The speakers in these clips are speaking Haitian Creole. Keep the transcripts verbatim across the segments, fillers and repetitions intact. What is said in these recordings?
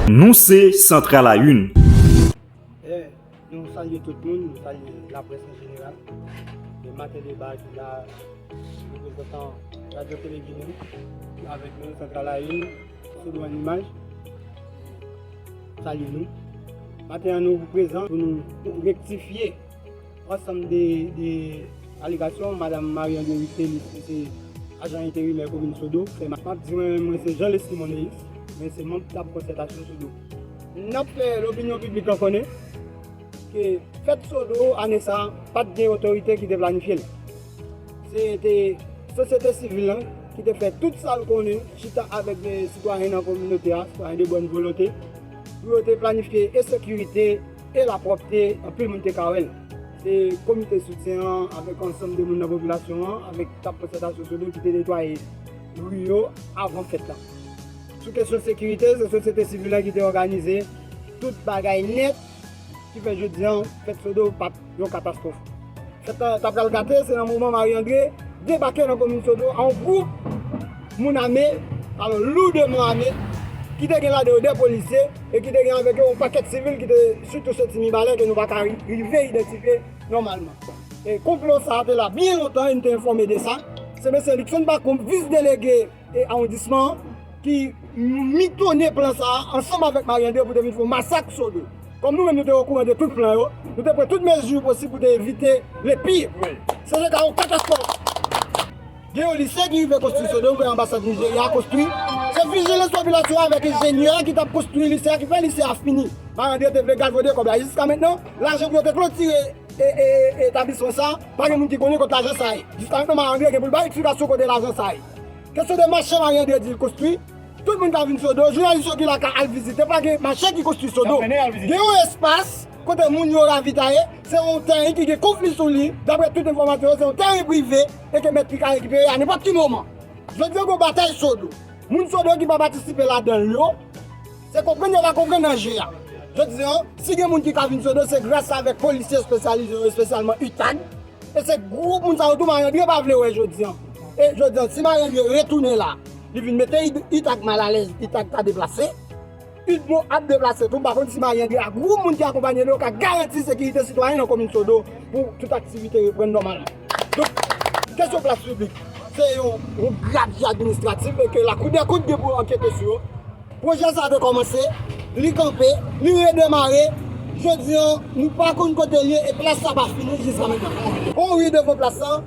Nou se Central à Une. Eh, nou salye tout moun, nou salye laprès an jeneral. Men Maten Deba ki la, reprezantan Radyo Tele Ginen, avèk nou, Central à Une, Sodo an Imaj, salye nou. Maten an, nou prezan pou nou rektifye ansanm de, de alegasyon. Madanm Marie André Rictélus, ki se ajan enterimè komin Sodo, fè. M ap di mwen, mwen se Jean Leslie Monéus, mwen se manm tab konsètasyon Sodo. N ap fè lopinyon piblik lan konnen ke fèt Sodo ane sa a, pa t gen otorite ki te planifye l. Se te sosyete sivil lan ki te fè tout sa l konnen, chita avèk de sitwayen nan kominote a, sitwayen de bòn volonte, pou yo te planifye e sekirite e lapwòpte, anpil moun te ka wè l. Se komite soutyen an, avèk ansanm de moun nan popilasyon an, avèk tab konsètasyon Sodo ki te netwaye ri yo avan fèt la. Sou kesyon sekirite, se sosyete sivil la ki te òganize tout bagay nèt, ki fè jodi an, fèt Sodo pa t yon katastwòf. Fèt la ta pral gate, se nan moman Marie André debake nan komin Sodo a yon gwoup moun ame, alò, loudman ame, ki te gen ladan yo de polisye e ki te gen avèk yo yon pakèt sivil ki te sitou soti Mibalè ke nou pa ka ri- rive idantifye nòmalman. E konplo sa a te la byen lontan e n te enfòme de sa. Se mesye Luckson Pacombe, vis delege e awondisman an, ki mitone plan sa a ansanm avèk Marie André pou te vin fè yon masak Sodo. Kòm nou menm nou te okouran de tout plan yo, nou te pran tout mezi posib pou te evite le pire. Se te ka yon katastwòf. Gen yon lise ki rive konstwi Sodo, gen anbasad Nijerya konstwi. Se vijilans popilasyon avèk enjenyè ki t ap konstwi lise a ki fè lise a fini. Marie André te vle galvode kòb la. Jiska mentnan, lajan pou yo te klotire e, e, e, etablisman sa a, pa gen moun ki konnen kot lajan sa a ye. Jiska mentnan, Marie André gen pou l bay eksplikasyon kote lajan sa a ye. Kesyon de mache Marie André di l konstwi, tout moun ka vin Sodo, jounalis yo ki la ka al vizite, pa gen mache ki konstwi Sodo. Gen yon espas kote moun yo ravitaye, se yon teren ki gen konfli sou li, daprè tout enfòmasyon yo, se yon teren prive e ke mèt li ka rekipere a nenpòt ki moman. Jodi an, gen batay Sodo. Moun Sodo ki pa patisipe ladan l yo, se konprann yo pa konprann anje a. Jodi an, si gen moun ki ka vin Sodo, se gras avèk polisye espesyalize yo, espesyalman UTAG. E se gwoup moun sa yo tou Marie André pa vle wè jodi an. E jodi an, si Marie André retounen la, li vin mete UTAG malalèz, UTAG ta deplase. UDMO ap deplase tou, m pa konn si Marie André ak gwoup moun ki akonpanye l yo ka garanti sekirite sitwayen nan komin Sodo pou tout aktivite reprann nòmalman. Donk, kesyon plas piblik, se yon, yon grabji administratif e ke Lakou dè Kont gen pou ankyete sou yo. Pwojè sa a te kòmanse, li kanpe, li redemare. Jodi an, nou pa konn kote l ye e plas sa pa fini jiska mentnan. Yon ri devan plas sa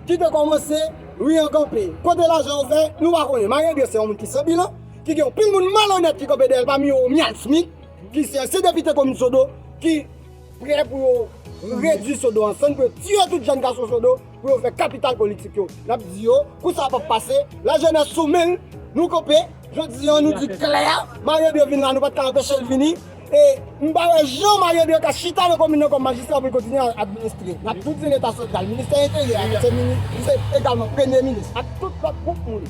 ki te kòmanse, ri an kanpe. Kote lajan yo fè, nou pa konnen. Marie André se yon moun ki san bilan, ki gen anpil moun malonèt ki kanpe dèyè l, pami yo Romuald Smith, ki se ansyen depite komin Sodo, ki prè pou yo redui Sodo an sann, pou yo tiye tout jèn gason Sodo, pou yo fè kapital politik yo. N ap di yo, kou sa p ap pase, lajenès sou men l, nou kanpe, jodi an nou di klè, Marie André vin la, nou pa t ka anpeche l vini, e m pa wè jan Marie André ka chita nan komin nan kòm majistra pou l kontinye administre. N ap tou di Leta santral, ministè enteryè a, se mini-, se egalman premye minis, ak tout lòt gwoup moun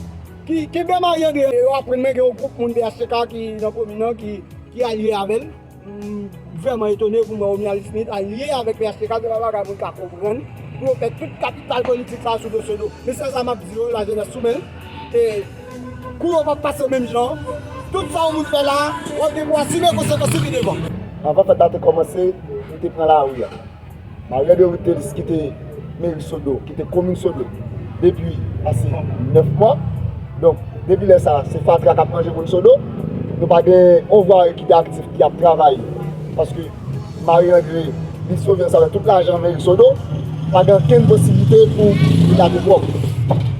ki kenbe Marie André. Yo aprann mwen gen yon gwoup moun P H T K ki nan komin nan ki, ki alye avè l. M vrèman etone pou m wè Romuald Smith alye avèk P H T K, se pa bagay moun ka konprann. Pou yo fè tout kapital politik sa a sou do Sodo. Men sèl sa m ap di yo, lajenès sou men l. E kou yo p ap pase menm jan. Tout sa yon moun fè la, w ap gen pou asime konsekans li pi devan. Anvan fèt la te kòmanse, nou te pran lari a. Marie André Rictélus kite meri Sodo, kite komin Sodo depi pase nèf mwa. Donk, depi lè sa a, se fatra k ap manje moun Sodo. Nou pa gen yon vwari ki te aktif, ki ap travay. Paske Marie André, li sove ansanm avèk tout lajan meri Sodo. Pa gen okenn posiblite pou vil la te pwòp.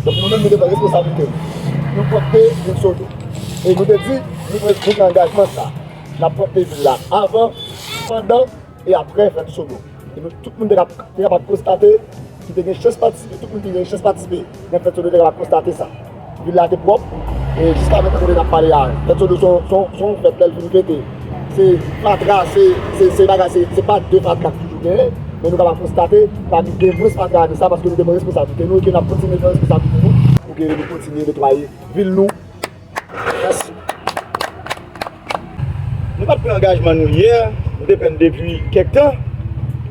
Donk, nou menm, nou te pran responsablite nou. Nou pwòpte vil Sodo. E nou te di, nou pran, nou pran angajman sa. N ap pwòpte vil la avan, pandan e aprè fèt Sodo. E nou, tout moun te kap-, te kapab konstate ki te gen chans patisipe, tout moun ki te gen chans patisipe nan fèt Sodo te kapab konstate sa. Vil la te pwòp, e jiska mentnan kote n ap pale a, fèt Sodo se yon, se yon, se yon fèt lè l fin fete. Se fatra, se, se, se bagay, se, se pa de fatra k toujou genyen, men nou kapab konstate, pa gen mwens fatra de sa, paske nou te pran responsablite nou, e ke n ap kontinye pran responsablite nou, pou ke nou kontinye netwaye vil nou. Mèsi. Nou pa t pran angajman nou yè, nou te pè n depi kèk tan.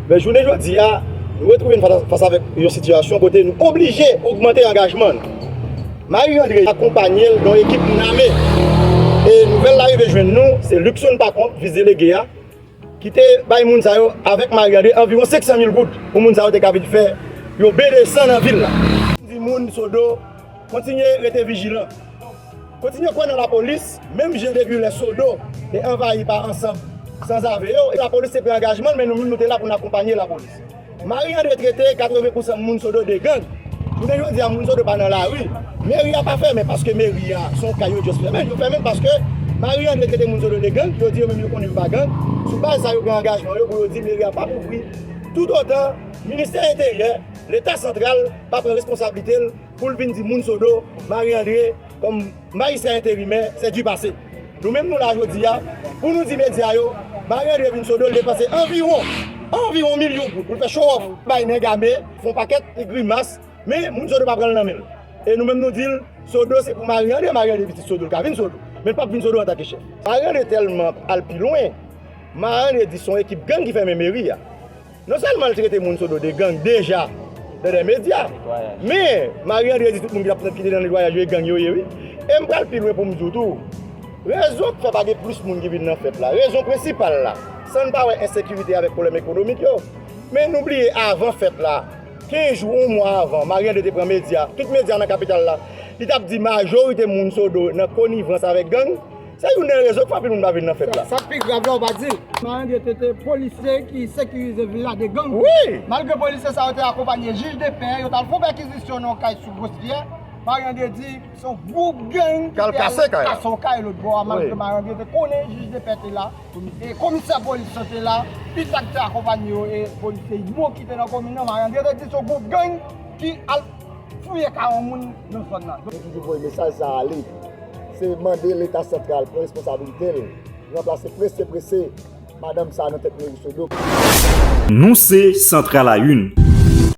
Men jounen jodi a, nou retwouve n fas, fas avèk yon sitiyasyon kote nou oblije ogmante angajman n. Marie André akonpanye l nan yon ekip moun ame. E nouvèl la rive jwenn nou, se Luckson Pacomte, vis delege a, ki te bay moun sa yo avèk Marie André anviwon senk san mil goud pou moun sa yo te ka vin fè yon ben de san nan vil la. Di moun Sodo, kontinye rete vijilan. Kontinye kwè nan lapolis, menm jan depi lè Sodo te anvayi pa ansanm sanzave yo, lapolis te pran angajman l, men nou menm nou te la pou n akonpanye lapolis. Marie André trete katreven pousan moun Sodo de gang. Jounen jodi a, moun Sodo pa nan lari. Meri a pa fèmen paske meri a, se yon kay yo just fèmen. Yo fèmen paske Marie André trete moun Sodo de gang, yo di yo menm yo konnen yo pa gang. Sou baz sa, yo pran angajman yo pou yo di meri a p ap ouvri toutotan Ministè Enteryè, Leta santral, pa pran responsablite l pou l vin di moun Sodo, Marie André, kòm majistra enterimè, c'est du passé. Nou menm nou la jodi a, pou nou di medya yo, Marie André vin Sodo, l depanse anviwon, anviwon milyon goud pou l fè show off, bay nèg ame, fè yon pakèt grimas, men moun Sodo pa pran l nan men l. E nou menm nou di l, Sodo se pou Marie André, Marie André pitit Sodo, l ka vin Sodo, men l p ap vin Sodo antanke chèf. Marie André tèlman al pi lwen, Marie André di se yon ekip gang ki fèmen meri a. Non sèlman l trete moun Sodo de gang deja nan de medya, men Marie André di tout moun ki t ap ki te nan netwayaj yo e gang yo ye wi. E m pral pi lwen pou m di w tou, rezon k fè pa gen plis moun ki vin nan fèt la, rezon prensipal la, san n pa wè ensekirite avèk pwoblèm ekonomik yo. Men nou bliye avan fèt la, kenz jou, yon mwa avan, Marie André te pran medya, tout medya nan kapital la, li t ap di majorite moun Sodo nan konivans avèk gang. Se youn nan rezon k fè anpil moun pa vin nan fèt la. Sa k pi grav la, ou pa di l. Marie André te, te polisye ki sekirize vil la de gang. Wi! Malgre polisye sa yo te akonpanye jij de pè, yo t al fè yon pèkizisyon nan yon kay sou Gwosyè, Marie André di se yon gwoup gang ki te al kase yon kay lòt bò a, malgre Marie André te konnen jij de pè te la, e komisè polis lan te la, pita ki te akonpanye yo, e polisye Ibo ki te nan komin nan, Marie André te di se yon gwoup gang ki al fouye kay yon moun nan zòn nan. Nou toujou voye mesaj sa a ale. Se mande Leta santral pran responsabilite l, ranplase prese prese madanm sa a nan tèt meri Sodo. Nou se Central à une.